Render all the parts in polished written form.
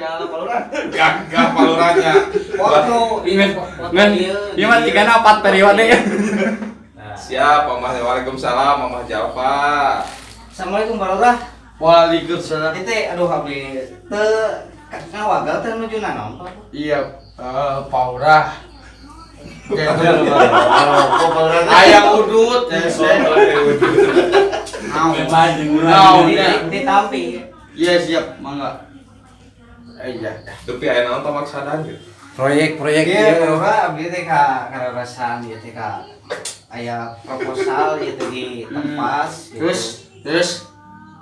Piala Pak Lurah. Gagah Pak Lurahnya. Foto. Ingat, foto ngan, ieu. ieu mah tigana 4 periode. Nah. Siap, Mamah. Waalaikumsalam, Mamah Jalpa. Assalamualaikum, Pak Lurah. Waalaikumsalam. Ieu teh, aduh, abdi teu ngawagal teh nuju naon, Pak? Iya, Pak Lurah. Oh, Pak Lurah. Ayam udut ya. Naon? Ditampi. Iya, siap, mangga. Iya. Tapi aya naon pamaksadan gitu. Proyek-proyek Iya, ieu. Pak Lurah, abdi teh ka karasan ieu teh ka aya proposal ieu teh di Tepas gitu. Terus, terus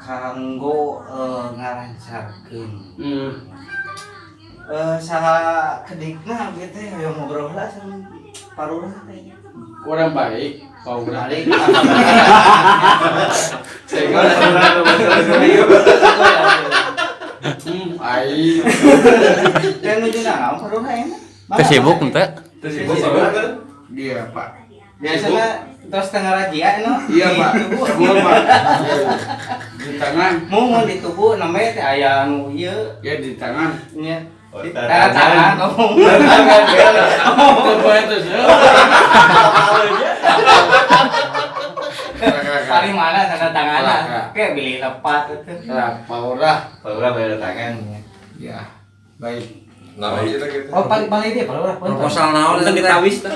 Kanggo ngalancarkeun. Saha kedikna abdi teh hoyong ngobrol lah sama Pak Lurah teh. Kurang baik, Pak Lurah. Balik. Saya aing. Dan nuju naon, Pak Lurah, emang? Teu sibuk henteu? Terus sibuk Pak Lurah teh? Iya, Pak. Biasanya terus tengah razia no. Iya, Pak. Gua, Pak. Iya. Di tangan. Mau di tubuh namanya teh aya anu ieu Ya, di tangan. Nya. Oh, Di tanda tanda tangan ngomong. Coba itu sih. Paling mana tanda tangan? Lah. Kayak beli lepat itu. Lah, Pak Lurah. Pak Lurah bayar tangan. Ya, baik. Naon ieu teh gitu. Oh, paling paling dia, Pak Lurah. Proposal naon Punten teh? ditawis teh.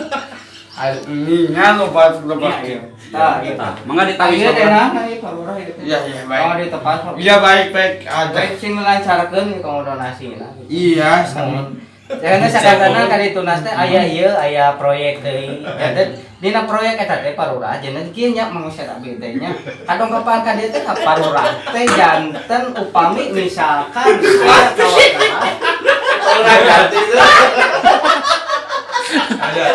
Ini lupa lupa. Iya, iya. Tah, iya. Mangga ditawis. Iya, Pak teh Lurah. nah, ieu Pak Lurah ieu teh. Iya, baik. Oh, di tepas. Pak. Iya, baik, baik. Ada. Baik sing melancarkeun kanggo donasi lah. Iya, sama. Jangan sakatana ka ditunas teh aya ieu, aya proyek deui. Janten dina proyek eta teh, Pak Lurah, janten kieu nya manusia abdi teh nya. Kadang kapan ka dieu teh ka Pak Lurah teh janten upami misalkan aya kawan. Lurah ganti tuh. Ada.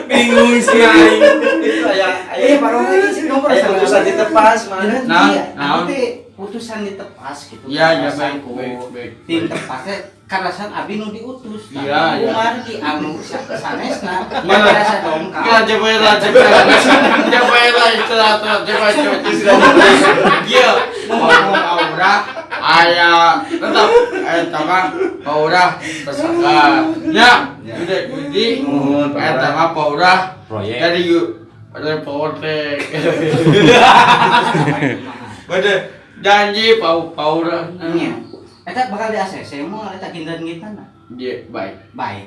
Bingung sih aing. Itu aya aya Eh, Pak Lurah ini sih nomor aya putusan di Tepas mana? Nah, iya, naon? nanti putusan di Tepas gitu. Iya, Karasan baik, ku baik, baik. tim Tepasnya karasan abi nu diutus. Iya. Kumargi anu sanesna Mana? rasa dongkap. Kita coba lah, coba lah, coba lah, coba coba coba. Iya, ngomong aura, ayah tetap, tangan aura tersangka. Ya, udah, jadi, tangan aura Proyek. dari yuk, ada potek. Bener, janji pau paura. Nya. Eta bakal di ACC moal eta kinten-kinten. Iya, baik. Baik.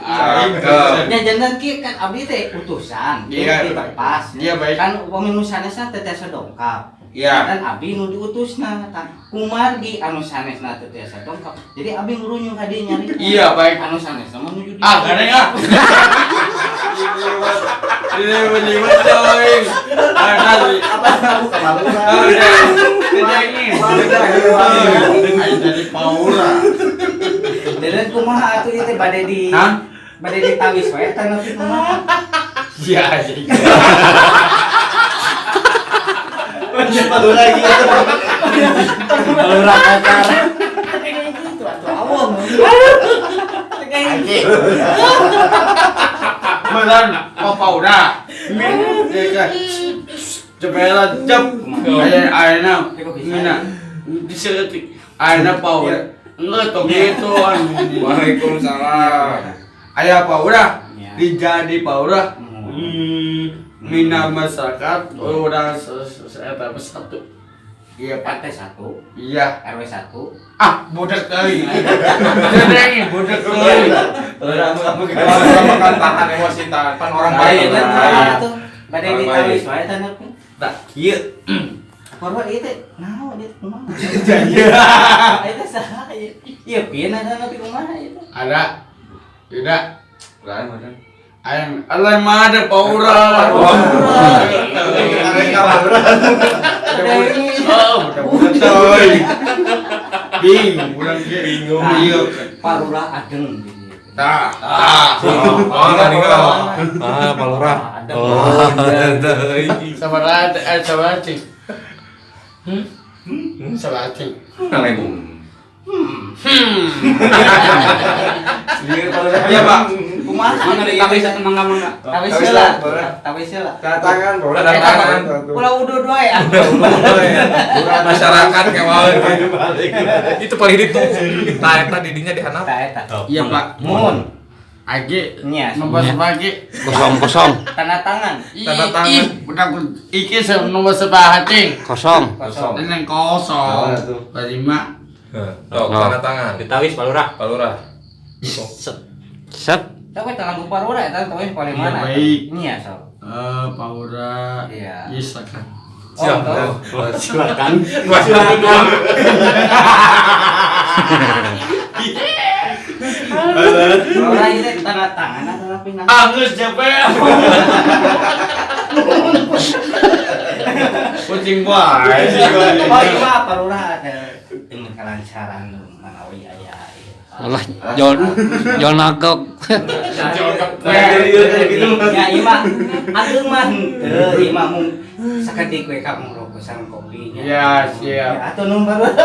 Aing. Cakep. Ya, janten kieu kan abdi teh utusan, Iya, di Tepas. Iya, baik. Kan upami nu sanesna teh tiasa dongkap. Iya. Dan abdi nu diutusna tah kumargi anu sanesna teh tiasa dongkap. Jadi abdi ngurunyung ka dieu nyari. Iya, baik. Anu sanesna mah nuju di. Ah, gareng ah. Ini beli coy. Ada di Apa kamu ke Pak Lurah? Tidak ini. Ayo jadi Paura. Dan kumaha atuh ieu teh bade di Hah? bade ditawis wae teh nepi kumaha? Iya, iya. Pak Lurah gitu. Pak Lurah kasar. Kayak gitu atuh awam. Kayak Anjing. Beneran, kok Paura? Iya, Coba jep. Ayo, ayo, mina. Diseretik. Ayo Paura. Enggak toh gitu. Waalaikumsalam. Ayah Paura, Iya. dijadi Paura. Mina masyarakat orang saya satu. Iya, Pak. RT 1, Iya. RW 1. Ah, budak kali. Jadi budak kali. Lurah kamu Kalau makan tahan emosi tahan, pan orang baik. Dan kumaha atuh bade Orang ditawis baik. wae teh nepi. Tak kieu. Korban ieu teh naon ieu teh kumaha? Iya. Ieu teh saha ieu? Ieu pieun ada nepi kumaha ieu teh? Ada. Tidak. Lain mana? Ayam, Allah mana Paura. Mereka Pak Lurah. Oh, budak-budak coy. Bingung, budak bingung. Iya. Pak Lurah ageng gitu. Tah, tah. Oh, tadi kan. Ah, Pak Lurah. Adem. Oh, Sabar aja, sabar aja. Hmm? Sabar aja. Ngalebung. Lieur Pak Lurah. Iya, Pak. Kumaha? Mangga ditawis atuh mangga mangga. Tawis heula. Tawis heula. Tanda tangan, tanda tangan. Ulah udud wae. Masyarakat kawalan. Itu paling ditu. Tah eta didinya dihanap. Tah eta. Iya, Pak. Mun. Agi Nya. nomor sebagi. Kosong kosong. Tanda tangan. Tanda tangan. Udah iki nomor sebaha cing. Kosong. Kosong. Ini kosong. Lima. Tuh, tanda tangan. Ditawis Pak Lurah. Pak Lurah. Set. Tapi tangan ku Pak Lurah eta tawis paling mana? Baik. Nya sok. Pak Lurah. Iya. Iya, silakan. Siap. Silakan. Silakan. Lurah ini tanda tangan atau pindah? Agus JP. Kucing wae. Oh iya Pak Lurah ada dengan kelancaran manawi aya. Alah, jol jol nagok. Ya ieu mah ageung mah henteu ieu mah mung sakedik we ka ngrokok sareng kopi nya. Ya, siap. Atuh nuhun Pak Lurah.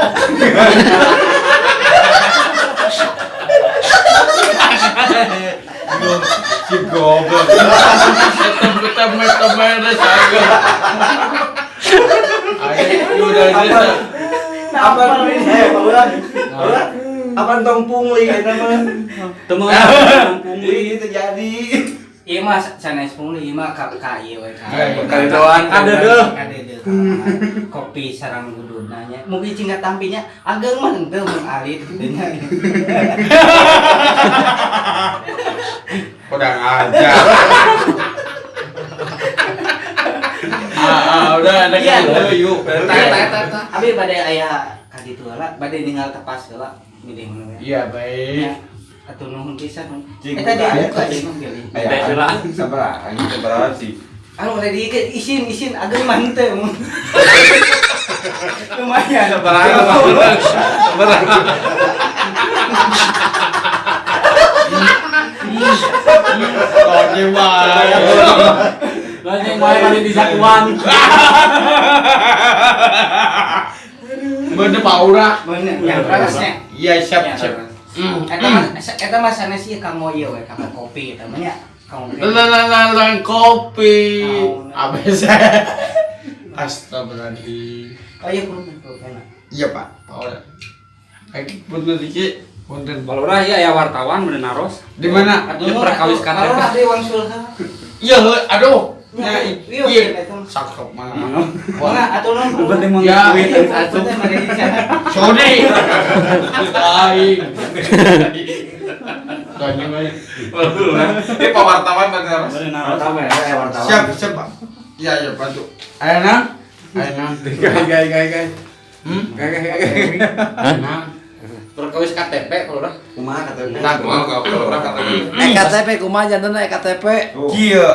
Si goblok. Apa Pak Lurah? Apa tong pungli eta mah? Teu meunang pungli. Itu jadi. Ieu mah sanes pungli ieu mah ka ieu we ka. Kadedoan. Kadedeuh. Kadedeuh. Kopi sareng gududna nya. Mugi cing katampinya ageung mah henteu mun alit kitu nya. Kurang aja. Udah ada gitu yuk. Eta. Abi bade aya ka ditu heula, bade ninggal tepas heula milih mana we. Iya, baik. Atuh nuhun pisan. Eta dibuka ieu mah geuli. Teh heula. Sabaraha, sabaraha sih. Anu udah diikat isin ageung mah henteu. Lumayan. Sabaraha. Sabaraha. Kocing wae. Lajeng wae mani di sakuan. Bener Pak Lurah. Bener, ya, terasnya. Iya, siap, siap. Eta mah sanes ieu kanggo ieu we, kanggo kopi eta mah nya. Kanggo Lalalala kopi. ABC. Astagfirullahaladzim. Oh iya punten enak. Iya, Pak. Pak Lurah. Aki punten iki, punten. Pak Lurah ieu aya wartawan bener naros. Di mana? Aduh, Perkawis KTP. Pak Lurah deui wangsul. Iya, aduh. Ya, iya, sakop mah. Wah, atuh nuhun. Penting mah Ya. duit asup. Sorry. Aing. Ganyang aja. Ini Pak wartawan bener. Bener naros. Wartawan. Siap, siap, Pak. Iya, iya, bantu. Ayo, Nang. Ayo, Nang. Gai gai gai. Hmm? Gai gai gai. Nang. Perkawis KTP Pak Lurah. Kumaha KTP? Nah, kumaha ka Pak Lurah KTP. EKTP kumaha janten EKTP? Kieu.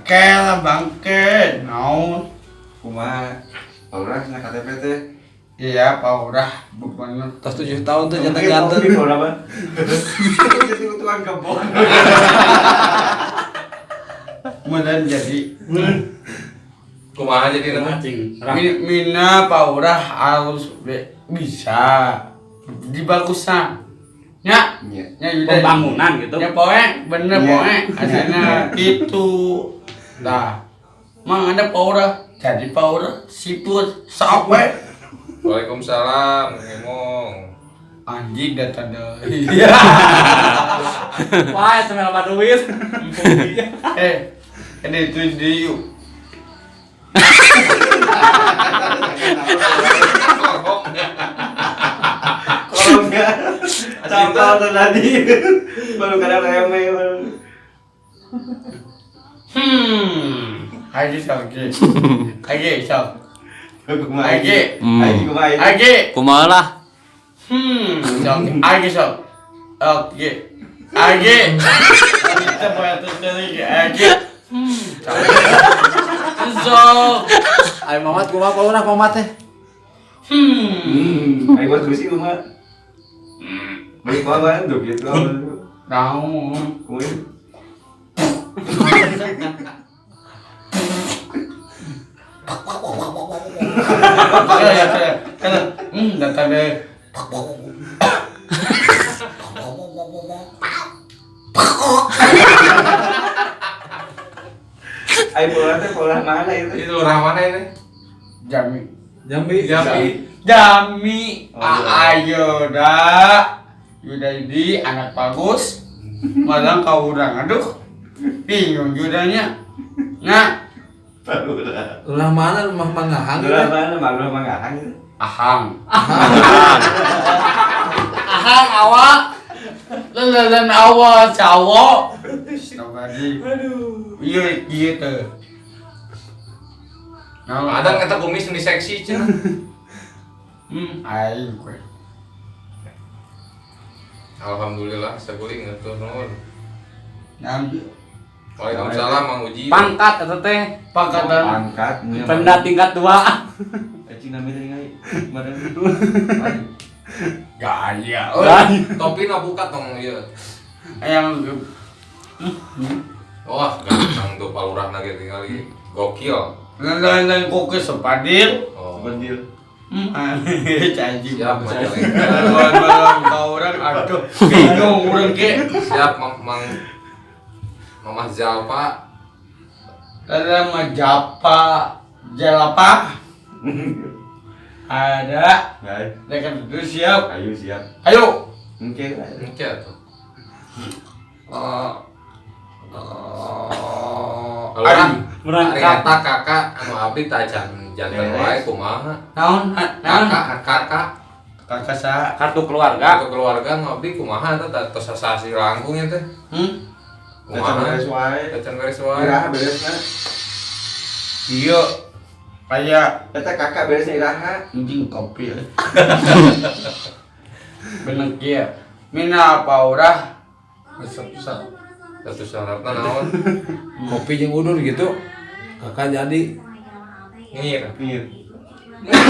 Kayak bangke. Naon? Kumaha? Pak Lurah nya KTP teh. Iya, Pak Lurah bener. Tos 7 tahun tuh janten-janten. Jadi tukang kebon. Kemudian jadi Kumaha jadi nama? Cing. Mina Pak Lurah harus bisa dibagusan. Ya, ya udah. Pembangunan gitu. Ya poe, bener poe. Aslinya gitu. Nah, mang ada Pak Lurah, jadi Pak Lurah siput sok we. Waalaikumsalam, ngomong. Anjing datang deui. Iya. Wah, itu mah duit. Ini itu di yuk. Kalau enggak tampal tadi baru kadang reme baru. Aji sok Ji. Aji sok. Kumaha Aji. Aji kumaha? Aji. Kumaha lah? Sok. Aji sok. Oke. Aji. Kita boleh terus Aji. Sok. Ayo Mamat kumaha Pak Lurah Mamat teh? Ayo buat gusi kumaha? Baik banget tuh gitu. Naon. Kumaha? Datang deh. Lurah teh lurah mana itu? Itu lurah mana ini? Jami. Jambi. Jambi. Jami. Ayo dah. Yuda di anak bagus. Malah kau urang aduh. Bingung judanya. Nah, Lurah. Lurah mana? Rumah Mangahang. Lurah mana? Lurah Mangahang itu. Ahang. Ahang awak. Lelelan awak cowok. Aduh. Iya gitu. Nah, Ada kata kumis ini seksi cenah. Aing gue. Alhamdulillah saguling hatur nuhun. Nambi. Waalaikumsalam Mang Uji. Pangkat eta teh. Pangkatan. Pangkat. Pemda tingkat 2. Cing nami teh ngai. Kemarin. Gaya. Topi na buka tong ieu. Yang wah, ganteng tuh palurahna ge tingali. Gokil. Lain-lain koke sepadil. Oh. Bandil. Janji. Siap, Majalengka. Malam kau orang aduh bingung orang ke. Siap, Mang Mamah Jalpa. Lama Japa Jalapa. Ada. Mereka itu siap. Ayo siap. Ayo. Oke. Oke tuh. Berangkat. Ternyata kakak anu abdi tacan jantan wae kumaha. Naon? Naon? Kakak Kakak sa kartu keluarga. Kartu keluarga anu abdi kumaha eta tos sasasi langkung ya teh. Tacan beres wae. Tacan beres wae. Iraha beresna. Iya. Kaya eta kakak beresna iraha. Anjing kopi. Bener kieu. Mina paurah satu satu syaratna naon? Kopi jeung udur gitu. Kakak jadi ngir. Ngir. Ngir.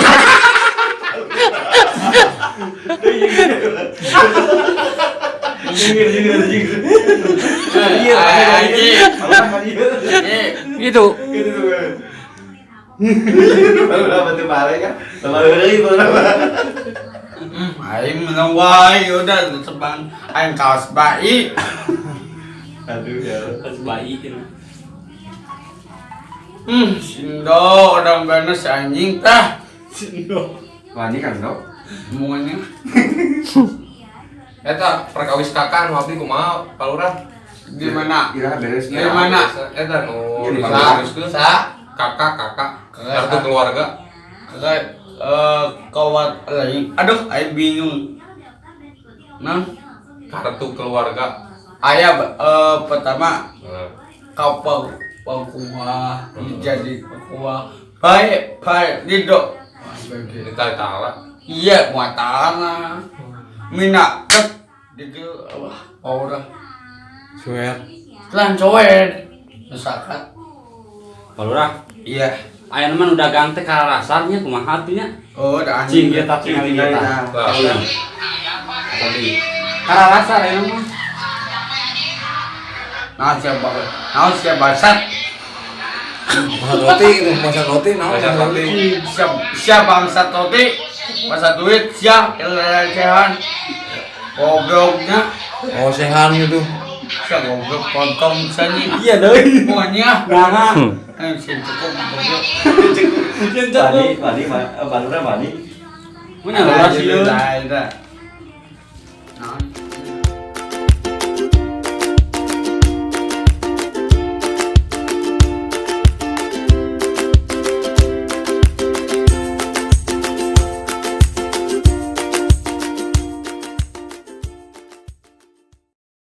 Gitu. Aing menang wae udah sebang aing kaos bayi. Aduh ya. Kaos bayi gitu. Sindo orang bener si anjing tah. Sindo. Wani kan dok. Semuanya. Eta perkawis kakak nu abdi kumaha Pak Lurah? Di mana? Iraha beresna. Di mana? Eta nu sa kakak kartu keluarga. Kakak kawat lain. Aduh, aing bingung. Nah, kartu keluarga. Aya pertama kapal kuah jadi kuah baik baik didok. Minta ta'ala. Iya, muat tanah. Mina tek dikil wah aura. Suer. Lan coer. Masakan. Pak Lurah. Iya. Aya mah udah dagang teh kararasarnya kumaha atuh nya? Oh, da anjing ieu tapi tinggal eta. Kararasar aya mah. Nah, siapa? Nah, siapa bangsat? Masak roti, masak roti, nah, masak roti. Siapa bangsat roti? Masak duit, siap, elecehan. Gobloknya. Oh, sehan gitu. Siap goblok kontong sani. Iya deui. Pokoknya. Nah, sing cukup goblok. Bani, Bani, Pak Lurah Bani. Punya lurah sieun.